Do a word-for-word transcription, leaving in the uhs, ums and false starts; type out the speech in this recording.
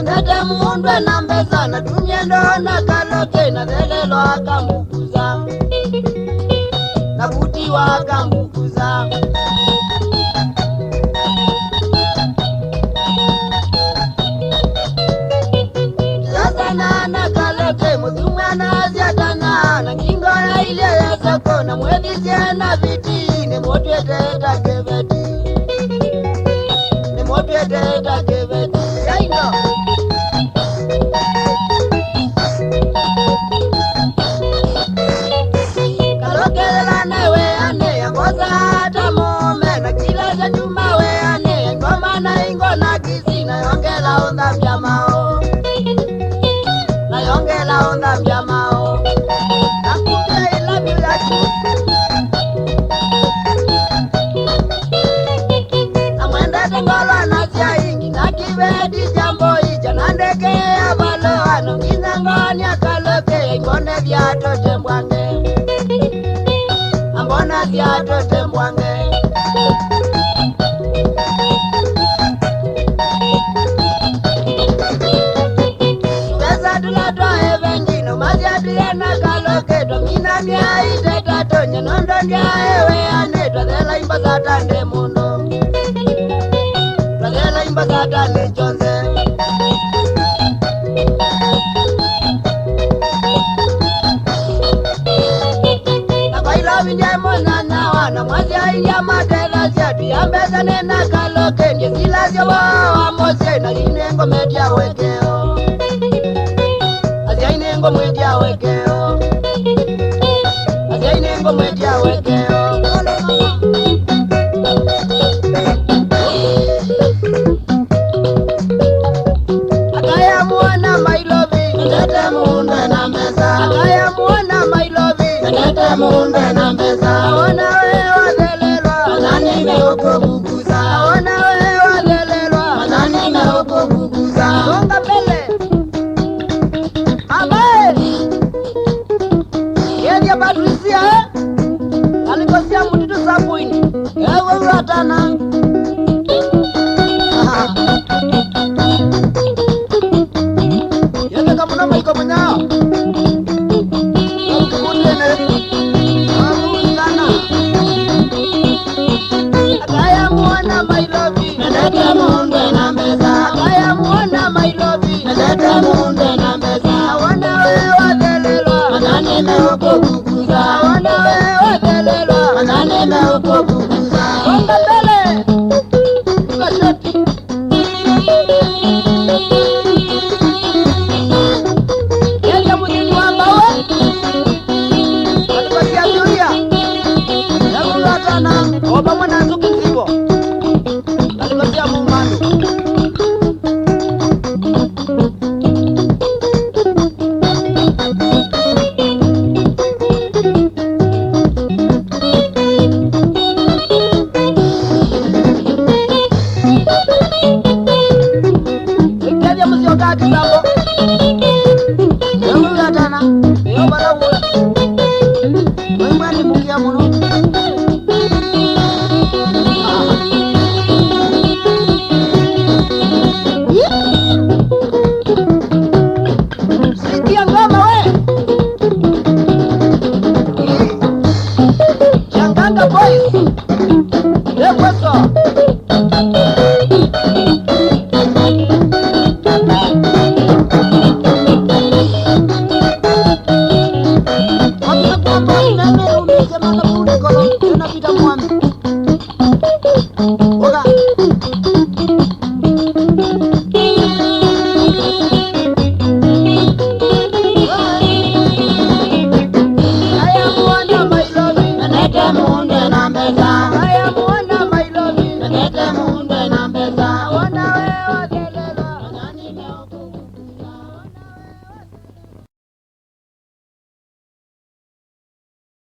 Nete mũndũ ena mbesa, natumie ndoo na Kaloke, na thelelo akambukuza, na vuti wakambukuza. Sasa na na Kaloke, mũthumwa na asiatana, na ngingo ya ilye ya soko, na mwĩthĩsye na viti, nĩmũtwĩte ta kĩveti. Nĩmũtwĩte ta kĩveti. Yaino. Kalokela na weane ya ngoza ta mũme, na kila cha nyuma weane ya ngoma na ingo na kisi, na yongela ũnthambya mao. Na yongela ũnthambya mao. Nakumbia I love you yaku. Amwendete ngolo na sya ingi, na kiveti kya mboi kya na ndeke ya valoano, nginya ngoni akaloke, imbone vya tote mbwange. Ambona vya tote mbwange. Tũvesa tũla twa ĩvengi, no masyatĩe na Kaloke, twaminamya iteta tũnye, nũndũ ndyaewe anĩ, twathela imbo satane mũno. Twathela imbo satane kyonthe. Na kwa ilovi ndyae mũnyanya wana, mwasyaĩlya matethasya, tũya mbesa nĩ na Kaloke, ndisilasya wa wa mũsyĩ, na yu nĩngũmetya wekeo. Asyai nĩngũmwĩtya wekeo. Asyai nĩngũmwĩtya wekeo. Akaya muona mailovi. Ndete mũndũ ena mbesa. Akaya muona mailovi. Ndete mũndũ ena mbesa. Aona we wathelelwa. Ona nimeũkũvukuza. Aona we wathelelwa. Ona nimeũkũvukuza. Songa mbele. Ambaye. Yethia Patricia, eh? Alikosia mutito sabuini. Ewe watana. Yende kamuna maiko munyao. Kamuna. Akaya muona mailovi. Nendete mũndũ ena mbesa. Akaya muona mailovi. Nendete mũndũ ena mbesa. Awana we wathelelwa. Ona nimeũkũvukuza. Awana we wathelelwa. Ona nimeũkũvukuza. Songa mbele. Tuka shoti. Yenda mũthini wa mbawe. Alikuwa kiabiria. Yakulatana. O pamwe na